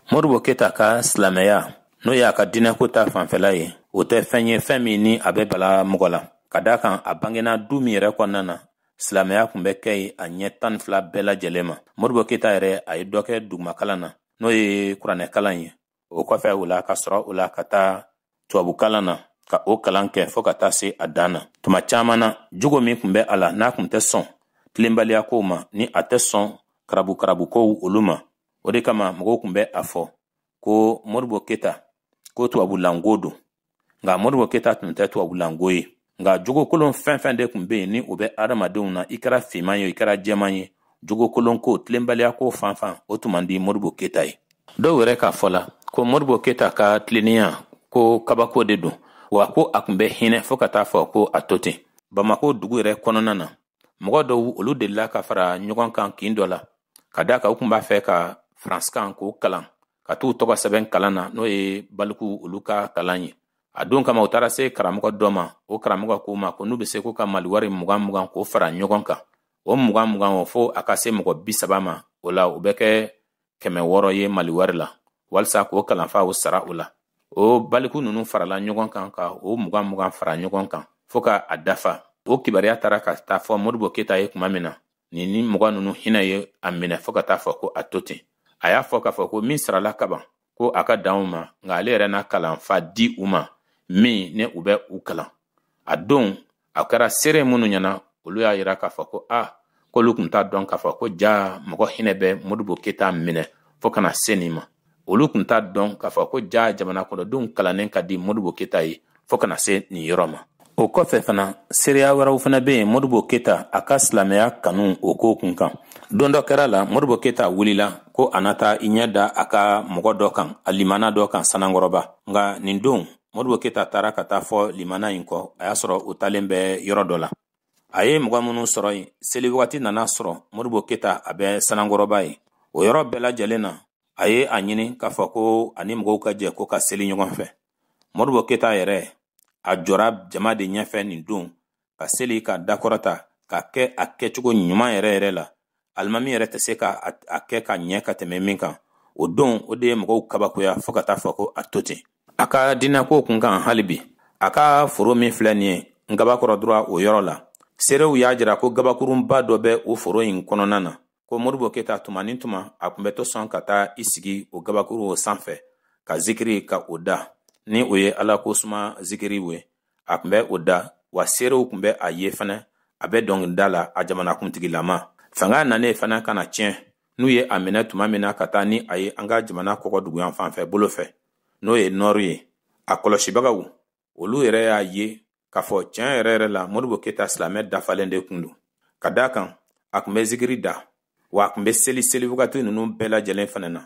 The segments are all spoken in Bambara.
Modibo Keyita ka silamɛya, n'o y'a ka diinɛko ta fanfɛla ye, o tɛ fɛn ye fɛn min ni a bɛ bala mɔgɔ la, ka d'a kan a bangena du min yɛrɛ kɔnɔna na, silamɛya tun bɛ kɛ yen a ɲɛ 12 bɛɛ lajɛlen ma. Modibo Keyita yɛrɛ, a ye dɔ kɛ dugumakalan na, n'o ye kuranɛkalan ye. O kɔfɛ o la, ka sɔrɔ o la ka taa tubabukalan na, ka o kalan kɛ fɔɔ ka taa se a dan na. Tuma caman na, jogo min tun bɛ a la, n'a tun tɛ sɔn tilenbaliya kow ma, ni a tɛ sɔn karabu-karabukow olu ma, o de kama mɔgɔw tun bɛ a fɔ ko Modibo Keyita ko tubabulango don. Nka Modibo Keyita tun tɛ tubabulango ye. Nka jogokolon fɛn fɛn de tun bɛ yen ni o bɛ adamadenw na, i kɛra finman ye, i kɛra jɛman ye, jogokolon ko, tilenbaliya ko fan fan, o tun man di Modibo Keyita ye. Dɔw yɛrɛ k'a fɔ la ko Modibo Keyita ka tilennenya ko kabako de don, wa ko a tun bɛ hinɛ fo ka taa fɔ ko a to ten. Bamako dugu yɛrɛ kɔnɔna na, mɔgɔ dɔw olu delila ka fara ɲɔgɔn kan kin dɔ la, ka d'a kan u tun b'a fɛ ka faransikan k'o kalan, ka t'u tɔgɔ sɛbɛn kalan na, n'o ye baliku olu ka kalan ye. A don kama u taara se karamɔgɔ dɔ ma. O karamɔgɔ k'u ma ko n'u bɛ se k'u ka maliwari mugan mugan k'o fara ɲɔgɔn kan, o mugan mugan o fo a ka se mɔgɔ 30 ma, o la o bɛ kɛ 600 ye maliwari la, walisa k'o kalanfaw sara o la. O baliku ninnu farala ɲɔgɔn kan ka o mugan mugan fara ɲɔgɔn kan fo ka a dafa. O kibaruya taara ka taa fɔ Modibo Keyita ye tuma min na, nin ni mɔgɔ ninnu hinɛ ye a minɛ fo ka taa fɔ ko a to ten. A y'a fɔ k'a fɔ ko min sarala kaban, ko a ka dan u ma, nka ale yɛrɛ n'a kalanfa di u ma min ni u bɛ u kalan. A don a kɛra seere minnu ɲɛna, olu y'a yira k'a fɔ ko a k'olu tun t'a dɔn k'a fɔ ko ja mɔgɔ hinɛ bɛ Modibo Keyita minɛ fo kana se nin ma. Olu tun t'a dɔn k'a fɔ ko ja jamana kɔnɔdenw kalannen ka di Modibo Keyita ye fo kana se nin yɔrɔ ma. O kɔfɛ fana, seereya wɛrɛw fana bɛ yen Modibo Keyita a ka silamɛya kanu o ko kun kan. Don dɔ kɛra la, Modibo Keyita wulila ko a na taa i ɲɛ da a ka mɔgɔ dɔ kan, a limana dɔ kan, Sanankɔrɔba. Nka nin don, Modibo Keyita taara ka taa fɔ limana in kɔ, a y'a sɔrɔ u taalen bɛ yɔrɔ dɔ la. A ye mɔgɔ minnu sɔrɔ yen, seli wagati nana sɔrɔ Modibo Keyita a bɛ Sanankɔrɔba ye. O yɔrɔ bɛɛ lajɛlen na, a ye a ɲini k'a fɔ ko ani mɔgɔw ka jɛ ko ka seli ɲɔgɔn fɛ. Modibo Keyita yɛrɛ, a jɔra jama de ɲɛfɛ nin don ka seli ka dakɔrɔta ka kɛ a kɛcogo ɲuman yɛrɛ yɛrɛ la. Alimami yɛrɛ tɛ se ka a kɛ ka ɲɛ ka tɛmɛ min kan. O don, o de ye mɔgɔw kabakoya fo ka taa fɔ ko a to ten. A ka diinɛko kun kan hali bi, a ka foro min filɛ nin ye Ngabakɔrɔ dɔrɔn o yɔrɔ la, seerew y'a jira ko gabakurunba dɔ bɛ o foro in kɔnɔna na, ko Modibo Keyita tuma ni tuma a tun bɛ to sɔn ka taa i sigi o gabakuru o sanfɛ ka zikiri ka o da, ni o ye Ala ko suma zikiriw ye. A tun bɛ o da, wa seerew tun bɛ a ye fana a bɛ dɔnkilida la a jamanakuntigilama. Fanga nanen fana ka na tiɲɛ, n'u ye a minɛ tuma min na ka taa ni a ye an ka jamana kɔgɔduguyan fanfɛ bolo fɛ, n'o ye nɔri ye, a kɔlɔsibagaw olu yɛrɛ y'a ye k'a fɔ tiɲɛ yɛrɛ yɛrɛ la Modibo Keyita silamɛ dafalen de kun don, ka d'a kan a tun bɛ zikiri da, wa a tun bɛ seli seli wagati ninnu bɛɛ lajɛlen fana na.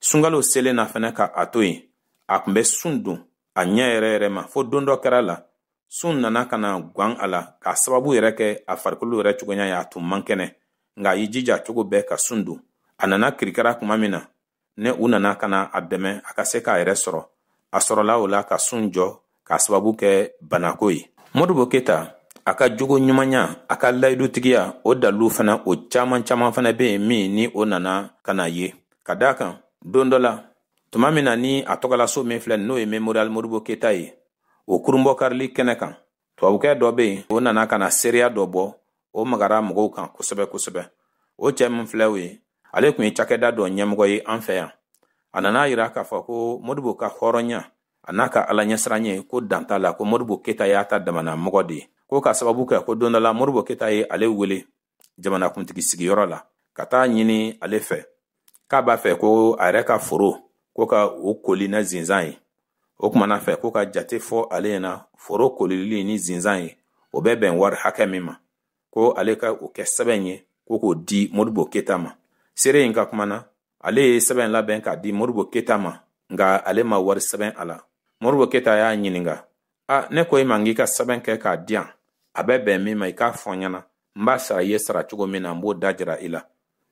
Sunkalo selen na fana ka a to yen, a tun bɛ sun don a ɲɛ yɛrɛ yɛrɛ ma, fo don dɔ kɛra la sun nana ka na gan a la k'a sababu yɛrɛ kɛ a farikolo yɛrɛ cogoya ye, a tun man kɛnɛ, nka a y'i jija cogo bɛɛ ka sun don. A nana kirikara tuma min na, ne u nana ka na a dɛmɛ a ka se k'a yɛrɛ sɔrɔ, a sɔrɔla o la ka sun jɔ k'a sababu kɛ banako ye. Modibo Keyita a ka jogo ɲumanya, a ka layidutigiya, o dalilu fana o caman caman fana bɛ yen min ni o nana ka na ye. Ka d'a kan don dɔ la, tuma min na ni a tɔgɔlaso min filɛ n'o ye Memorial Modibo Keyita ye, o kurunbɔkarili kɛnɛ kan, tubabukɛ dɔ bɛ yen, o nana ka na seereya dɔ bɔ, o magara mɔgɔw kan kosɛbɛ kosɛbɛ. O cɛ min filɛ o ye, ale tun ye cakɛda dɔ ɲɛmɔgɔ ye an fɛ yan. A nana yira k'a fɔ ko Modibo ka hɔrɔnya a n'a ka ala ɲɛsiran ye ko dan t'a la, ko Modibo Keyita y'a ta damana mɔgɔ de ye, ko ka sababu kɛ ko don dɔ la Modibo Keyita ye ale wele jamanakuntigi sigiyɔrɔ la ka taa ɲini ale fɛ k'a b'a fɛ ko a yɛrɛ ka foro ko ka o koli na zinzan ye. O kumana fɛ ko ka jate fɔ ale ɲɛna foro kolili ni zinzan ye o bɛ bɛn wari hakɛ min ma, ko ale ka o kɛ sɛbɛn ye ko k'o di Modibo Keyita ma. Seere in ka kuma na, ale ye sɛbɛn labɛn k'a di Modibo Keyita ma, nka ale ma wari sɛbɛn a la. Modibo Keyita y'a ɲininka, a ne ko i ma n k'i ka sɛbɛn kɛ k'a di yan, a bɛ bɛn min ma i k'a fɔ n ɲɛna, n b'a sara i ye sara cogo min na n b'o da jira i la.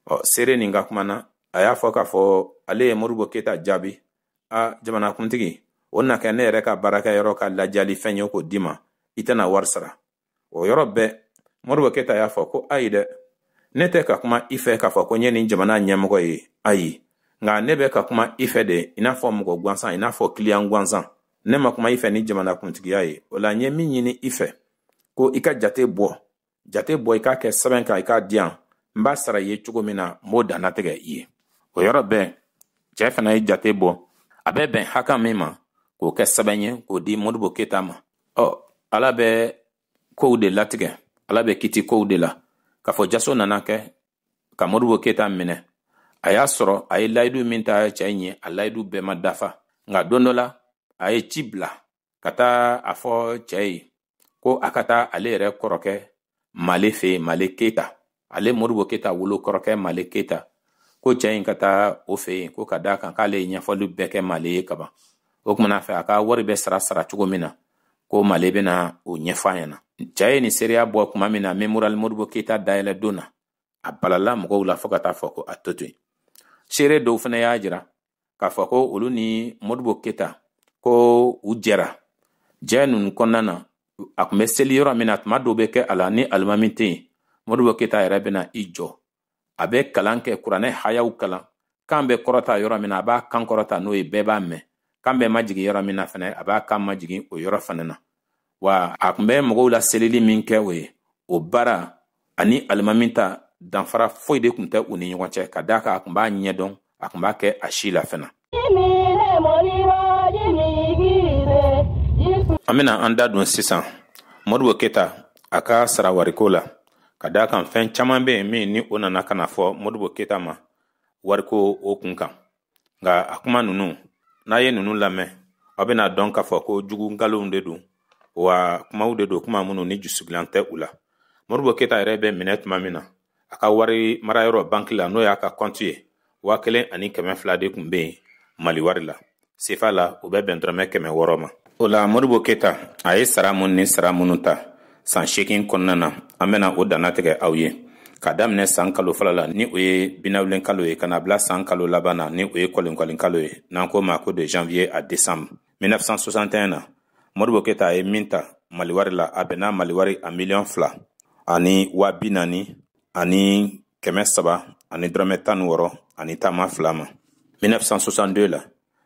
Ɔ seere nin ka kuma na, a y'a fɔ k'a fɔ ale ye Modibo Keyita jaabi, a jamanakuntigi, o na kɛ ne yɛrɛ ka baarakɛyɔrɔ ka lajali fɛn ye k'o d'i ma, i tɛna wari sara. O yɔrɔ bɛɛ Modibo Keyita y'a fɔ ko ayi dɛ, ne tɛ ka kuma i fɛ k'a fɔ ko n ye nin jamana ɲɛmɔgɔ ye, ayi, Nka ne bɛ ka kuma i fɛ de i n'a fɔ mɔgɔ gansan, i n'a fɔ kiliyan gansan. Ne ma kuma i fɛ ni jamanakuntigiya ye. O la n ye min ɲini i fɛ, ko i ka jate bɔ, jate bɔ, i k'a kɛ sɛbɛn kan, i k'a di yan. N b'a sara i ye cogo min na, n b'o dannatigɛ i ye. O yɔrɔ bɛɛ, cɛ fana ye jate bɔ, a bɛ bɛn hakɛ min ma, k'o kɛ sɛbɛn ye k'o di Modibo Keyita ma. Ɔ, Ala bɛ kow de latigɛ, Ala bɛ kiti kow de la. K'a fɔ jaso nana kɛ ka Modibo Keyita minɛ, a y'a sɔrɔ a ye layidu min ta cɛ in ye, a layidu bɛɛ ma dafa. Nka don dɔ la, a ye ci bila ka taa a fɔ cɛ ye ko a ka taa ale yɛrɛ kɔrɔkɛ Male fɛ yen, Male Keyita, ale Modibo Keyita wolo kɔrɔkɛ Male Keyita, ko cɛ in ka taa o fɛ yen, ko ka d'a kan k'ale ye ɲɛfɔli bɛɛ kɛ Male ye kaban. O kumana fɛ, a ka wari bɛ sara sara cogo min na, ko Male bɛna o ɲɛfɔ a ɲɛna. Cɛ ye nin seereya bɔ tuma min na Mémorial Modibo Keyita dayɛlɛ don na, a balala mɔgɔw la fo ka taa fɔ ko a to ten. Seere dɔw fana y'a jira k'a fɔ ko olu ni Modibo Keyita ko u jɛra. Jɛ ninnu kɔnɔna na, a tun bɛ seli yɔrɔ min na, tuma dɔw bɛ kɛ a la ni alimami tɛ yen, Modibo Keyita yɛrɛ bɛna i jɔ, a bɛ kalan kɛ, kuranɛ hayaw kalan. Kan bɛ kɔrɔta yɔrɔ min na, a b'a kan kɔrɔta, n'o ye bɛɛ b'a mɛn. Kan bɛ majigin yɔrɔ min na fana, a b'a kan majigin o yɔrɔ fana na. Wa a tun bɛ mɔgɔw la selili min kɛ, o ye o baara ani alimami ta danfara foyi de tun tɛ u ni ɲɔgɔn cɛ, ka d'a kan a tun b'a ɲɛdɔn, a tun b'a kɛ a si la fana. An bɛna an da don sisan Modibo Keyita a ka sara wariko la, ka d'a kan fɛn caman bɛ yen min ni o nana ka na fɔ Modibo Keyita ma wariko o kun kan. Nka a kuma ninnu, n'a ye ninnu lamɛn, aw bɛna dɔn k'a fɔ ko jugu nkalonw de don, wa kumaw de don, kuma minnu ni jusugilan tɛ u la. Modibo Keyita yɛrɛ bɛ minɛ tuma min na, a ka wari marayɔrɔ banki la, n'o y'a ka kɔnti ye, 1200 de tun bɛ yen Mali wari la. Sefa la, o bɛ bɛn dɔrɔmɛ 600 ma. O la Modibo Keyita a ye sara mun ni sara minnu ta san 8 kɔnɔna na, an bɛna o dannatigɛ aw ye. Ka daminɛ san kalo fɔlɔ la, ni o ye binawulen kalo ye, ka na bila san kalo laban na, ni o ye kɔlenkɔlen kalo ye, n'an ko ma ko de janvier à décembre 1961 na, Modibo Keyita a ye min ta Mali wari la, a bɛnna Mali wari a 2,040,316 16 ma. 1962 la,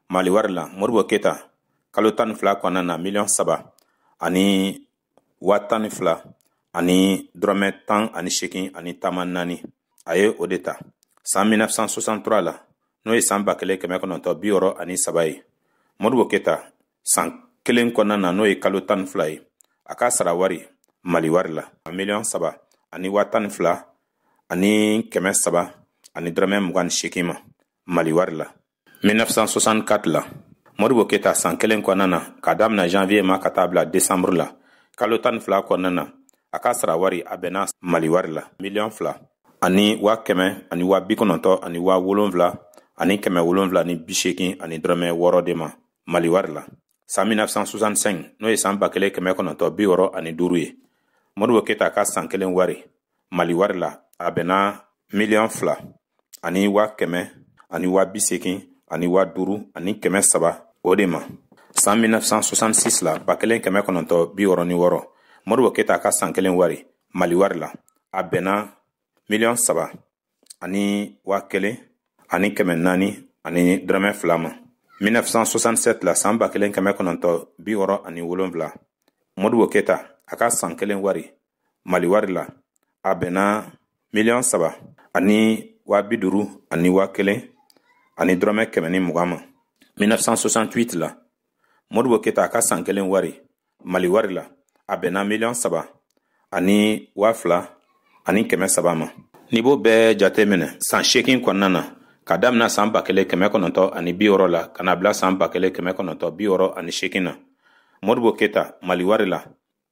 Mali wari la, Modibo Keyita kalo 12 kɔnɔna na, 3,012,018 a ye o de ta. San 1963 la, n'o ye san 1963 ye, Modibo Keyita san kelen kɔnɔna na, n'o ye kalo 12 ye, a ka sara wari Mali wari la, 3,012,328 ma Mali wari la. 1964 la, Modibo Keyita san kelen kɔnɔna na, k'a daminɛ janvier ma ka taa bila décembre la, kalo 12 kɔnɔna na, a ka sara wari a bɛnna Mali wari la 2,197,786 de ma Mali wari la. San 1965, n'o ye san 1965 ye, Modibo Keyita ka san kelen wari Mali wari la, a bɛnna 2,185,300 o de ma. San 1966 la, 1966, Modibo Keyita ka san kelen wari Mali wari la, a bɛnna 3,001,402 ma. 1967 la, san 1967, Modibo Keyita a ka san kelen wari Mali wari la, a bɛnna 3,051,120 ma. 1968 la, Modibo Keyita a ka san kelen wari Mali wari la, a bɛnna 3,002,300 ma. N'i b'o bɛɛ jate minɛ san 8 kɔnɔna na, ka daminɛ san 1960 la ka na bila san 1968 na, Modibo Keyita Mali wari la,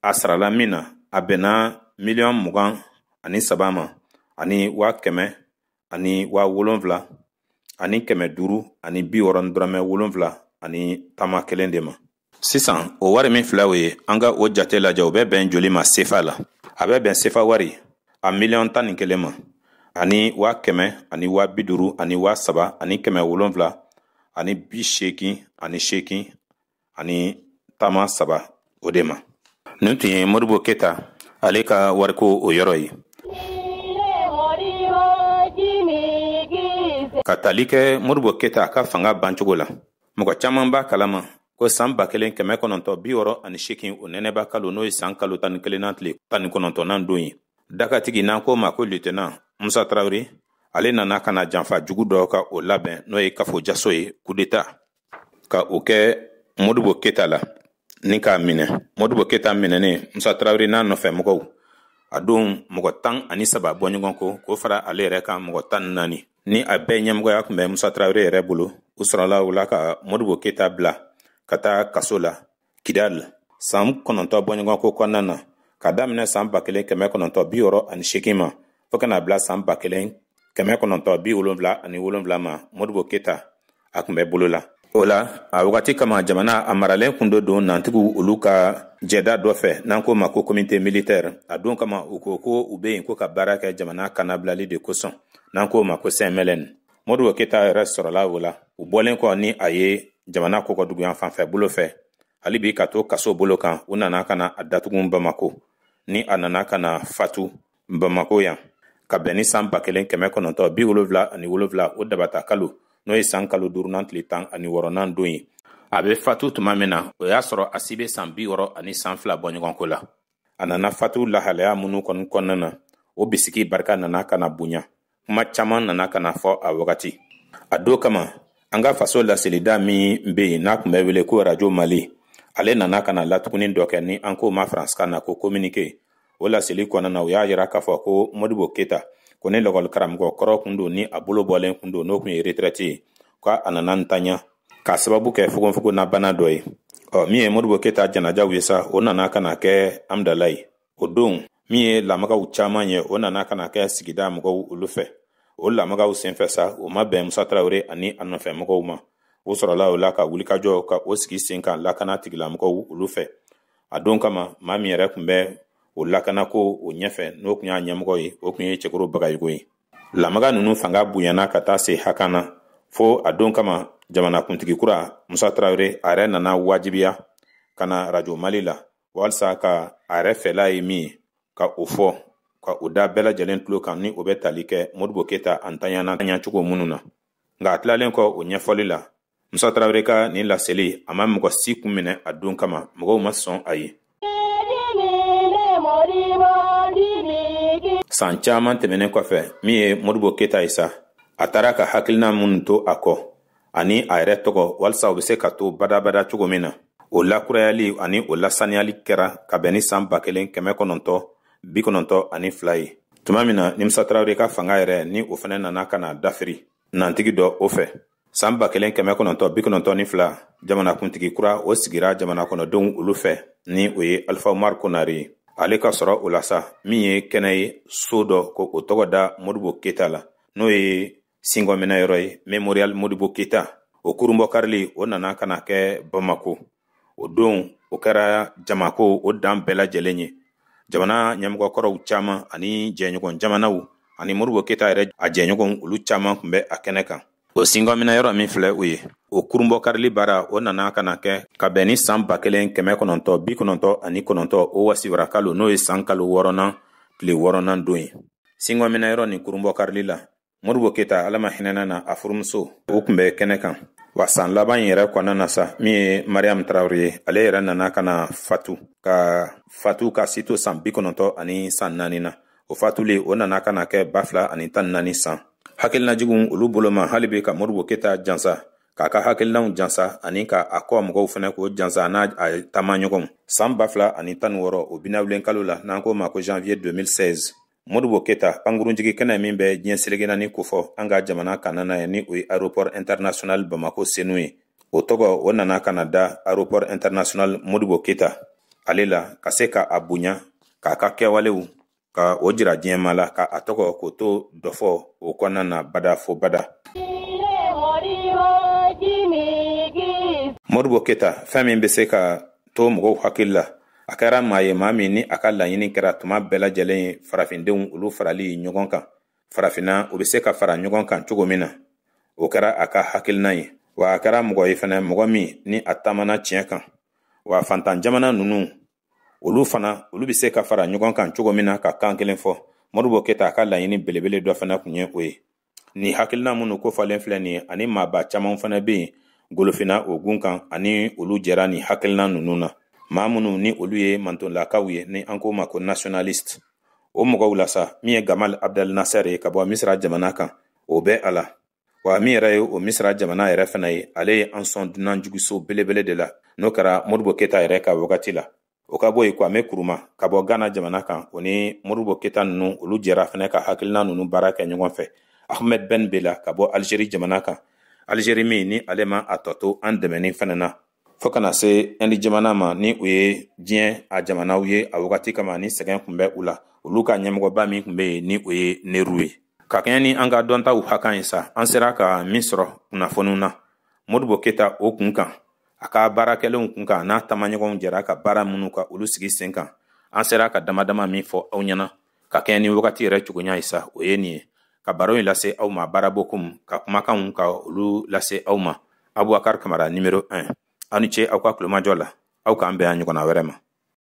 a sarala min na, a bɛnna 23,107,507 ma. De ma. Sisan o wari min filɛ o ye, an ka o jate lajɛ, o bɛ bɛn joli ma sefa la? A bɛ bɛn sefa wari a 11,000,000 ma, ani 153,788 83 o de ma. Nin tun ye Modibo Keyita ale ka wariko o yɔrɔ ye. Ka tali kɛ Modibo Keyita ka fanga bancogo la, mɔgɔ caman b'a kalama ko san 1968, o nɛnɛba kalo, n'o ye san kalo 11nan tile 19nan don ye, dakatigi n'an k'o ma ko lieutenant Musa Tarawele, ale nana ka na janfa jugu dɔ ka o labɛn, n'o ye kafo jaso ye, coup d'état, ka o kɛ Modibo Keyita la ni k'a minɛ. Modibo Keyita minɛnen, Musa Tarawele n'a nɔfɛ mɔgɔw, a don mɔgɔ 13 bɔ ɲɔgɔn kɔ, k'o fara ale yɛrɛ kan, mɔgɔ 14, ni a bɛɛ ɲɛmɔgɔya tun bɛ Musa Tarawele yɛrɛ bolo, u sɔrɔla o la ka Modibo Keyita bila ka taa kaso la Kidal. San 9 bɔɲɔgɔnko kɔnɔna na, ka daminɛ san 1968 ma fo ka na bila san 1977 ma, Modibo Keyita a tun bɛ bolo la. O la, a wagati kama, jamana a maralen kun do don nantigiw olu ka jɛda dɔ fɛ n'an k'o ma ko comité militaire. A don kama, u ko ko u bɛ yen ko ka baara kɛ jamana kanabilali de kosɔn, n'an k'o ma ko CMLN. Modibo Keyita yɛrɛ sɔrɔla o la. U bɔlen kɔ ni a ye jamana kɔkɔduguyan fanfɛ bolo fɛ, hali bi ka to kaso bolo kan, u nana ka na a datugu Bamako, ni a nana ka na fatu Bamako yan ka bɛn ni san 1977, o dabata kalo, n'o ye san kalo duurunan tile 16nan don ye. A bɛ fatu tuma min na, o y'a sɔrɔ a si bɛ san 62 bɔɲɔgɔnko la. A nana fatu lahalaya minnu kɔni kɔnɔna na, o bisigi barika nana ka na bonya, kuma caman nana ka na fɔ a wagati. A don kama, an ka faso laselida min bɛ yen n'a tun bɛ wele ko Radio Mali, ale nana ka na latuguni dɔ kɛ ni an k'o ma faransikan na ko communiqué. O laseli kɔnɔna na, u y'a yira k'a fɔ ko Modibo Keyita ko ni lɔkɔli karamɔgɔ kɔrɔ kun don, ni a bolo bɔlen kun don, n'o kun ye retraite ye, ko a nana ntanya k'a sababu kɛ fogonfogon na bana dɔ ye. Ɔ, min ye Modibo Keyita janajaw ye sa, o nana ka na kɛ Amudalayi. O don, min ye lamagaw caman ye, o nana ka na kɛ sigida mɔgɔw olu fɛ. O lamagaw senfɛ sa, o ma bɛn Musa Tarawele ani a nɔfɛ mɔgɔw ma. O sɔrɔla o la ka wulikajɔ ka o sigi sen kan lakana tigilamɔgɔw olu fɛ. A don kama, maa min yɛrɛ tun bɛ o lakanako o ɲɛfɛ, n'o tun y'a ɲɛmɔgɔ ye, o tun ye Cɛkoro Bagayogo ye. Lamaga ninnu fanga bonyana ka taa se hakan na, fo a don kama jamanakuntigi kura Musa Tarawele a yɛrɛ nana wajibiya ka na Radio Mali la walasa ka a yɛrɛ fɛla ye min ye, ka o fɔ, ka o da bɛɛ lajɛlen tulo kan, ni o bɛ tali kɛ Modibo Keyita a ntanyana ɲacogo minnu na. Nka a tilalen kɔ o ɲɛfɔli la, Musa Tarawele ka nin laseli a ma mɔgɔ si kun minɛ. A don kama, mɔgɔw ma sɔn a ye. San caman tɛmɛnen kɔfɛ, min ye Modibo Keyita ye sa, a taara ka hakilina minnu to a kɔ ani a yɛrɛ tɔgɔ, walisa u bɛ se ka to badabada cogo min na, o lakurayali ani o lasaniyali kɛra ka bɛn ni san 1992 ye, tuma min na ni Musa Tarawele ka fanga yɛrɛ ni o fana nana ka na dafiri nantigi dɔ o fɛ. San 1992, jamanakuntigi kura o sigira jamana kɔnɔdenw olu fɛ, ni o ye Alifa Umaru Konare ye. Ale ka sɔrɔ o la sa, min ye kɛnɛ ye, so dɔ ko o tɔgɔ da Modibo Keyita la, n'o ye sinkɔminɛ yɔrɔ ye, Mémorial Modibo Keyita, o kurunbɔkarili o nana ka na kɛ Bamako. O don, o kɛra jamako o dan bɛɛ lajɛlen ye. Jamana ɲɛmɔgɔkɔrɔw caman ani jɛɲɔgɔn jamanaw ani Modibo Keyita yɛrɛ a jɛɲɔgɔnw, olu caman tun bɛ a kɛnɛ kan. O sinkɔminɛ yɔrɔ min filɛ, o ye o kurunbɔkarili baara, o nana ka na kɛ ka bɛn ni san 1999, o wasiwara kalo, n'o ye san kalo wɔɔrɔnan tile wɔɔrɔnan don ye. Sinkɔminɛ yɔrɔ nin kurunbɔkarili la, Modibo Keyita, Ala ma hinɛna na, a furumuso, o tun bɛ kɛnɛ kan. Wa san laban in yɛrɛ kɔnɔna na sa, min ye Mariam Tarawele ye, ale yɛrɛ nana ka na fatu, ka fatu ka si to san 94 na. O fatuli o nana ka na kɛ 2014 san. Hakilinajugu olu bolo ma hali bi ka Modibo Keyita jansa, k'a ka hakilinaw jansa, ani ka a kɔ mɔgɔw fana k'o jansa n'a a taamaɲɔgɔnw. San 2016, o binawulen kalo la, n'an k'o ma ko janvier 2016, Modibo Keyita pankurunjigi kɛnɛ min bɛ diɲɛ seleke naani kofɔ an ka jamana kana na ye, ni o ye Aéroport International Bamako Senu ye, o tɔgɔ o nana ka na da Aéroport International Modibo Keyita ale la, ka se ka a bonya, k'a ka kɛwalew ka o jira diɲɛma la, ka a tɔgɔ k'o to dɔfɔ o kɔnɔna na bada fo bada. Modibo Keyita, fɛn min bɛ se ka to mɔgɔw hakili la, a kɛra maa ye, maa min ni a ka laɲini kɛra tuma bɛɛ lajɛlen ye farafindenw olu farali ɲɔgɔn kan, farafinna o bɛ se ka fara ɲɔgɔn kan cogo min na, o kɛra a ka hakilina ye. Wa a kɛra mɔgɔ ye fɛnɛ, mɔgɔ min ni a taamana tiɲɛ kan, wa fantan jamana ninnu olu fana, olu bɛ se ka fara ɲɔgɔn kan cogo min na ka kan kelen fɔ, Modibo Keyita a ka laɲini belebele dɔ fana tun ye o ye. Nin hakilina minnu kofɔlen filɛ nin ye, ani maaba caman fana bɛ yen golofinna o gun kan, ani olu jɛra nin hakilina ninnu na. Maa minnu ni olu ye mantonlakaw ye, ni an k'o ma ko nationaliste, o mɔgɔw la sa, min ye Gamal Abdel Nasser ye ka bɔ Misira jamana kan, o bɛ a la. Wa min yɛrɛ ye o Misira jamana yɛrɛ fana ye, ale ye an sɔn dunanjuguso belebele de la, n'o kɛra Modibo Keyita yɛrɛ ka wagati la. O ka bɔ yen, Kwame Nkrumah ka bɔ Ghana jamana kan, o ni Modibo Keyita ninnu, olu jɛra fana ka hakilina ninnu baara kɛ ɲɔgɔn fɛ. Ahmed Ben Bella ka bɔ Algérie jamana kan, Algérie min ni ale ma a tɔ to an dɛmɛni fana na, fo kana se Indi jamana ma, ni o ye diɲɛ a jamanaw ye a wagati kama ni sɛgɛn tun bɛ u la, olu ka ɲɛmɔgɔba min tun bɛ yen, ni o ye Nehru ye. Ka kɛɲɛ ni an ka dɔntaw hakan ye sa, an sera ka min sɔrɔ kunnafoniw na Modibo Keyita o kun kan, a ka baarakɛlenw kun kan, n'a taamaɲɔgɔnw jɛra ka baara minnu ka olu sigi sen kan, an sera ka dama dama min fɔ aw ɲɛna ka kɛɲɛ ni wagati yɛrɛ cogoya ye sa, o ye nin ye. Ka baro in lase aw ma, baarabokum ka kumakanw ka olu lase aw ma, Abubakar Kamara numéro 1. Aw ni ce aw ka kulomajɔ la. Aw k'an bɛn a ɲɔgɔnna wɛrɛ ma.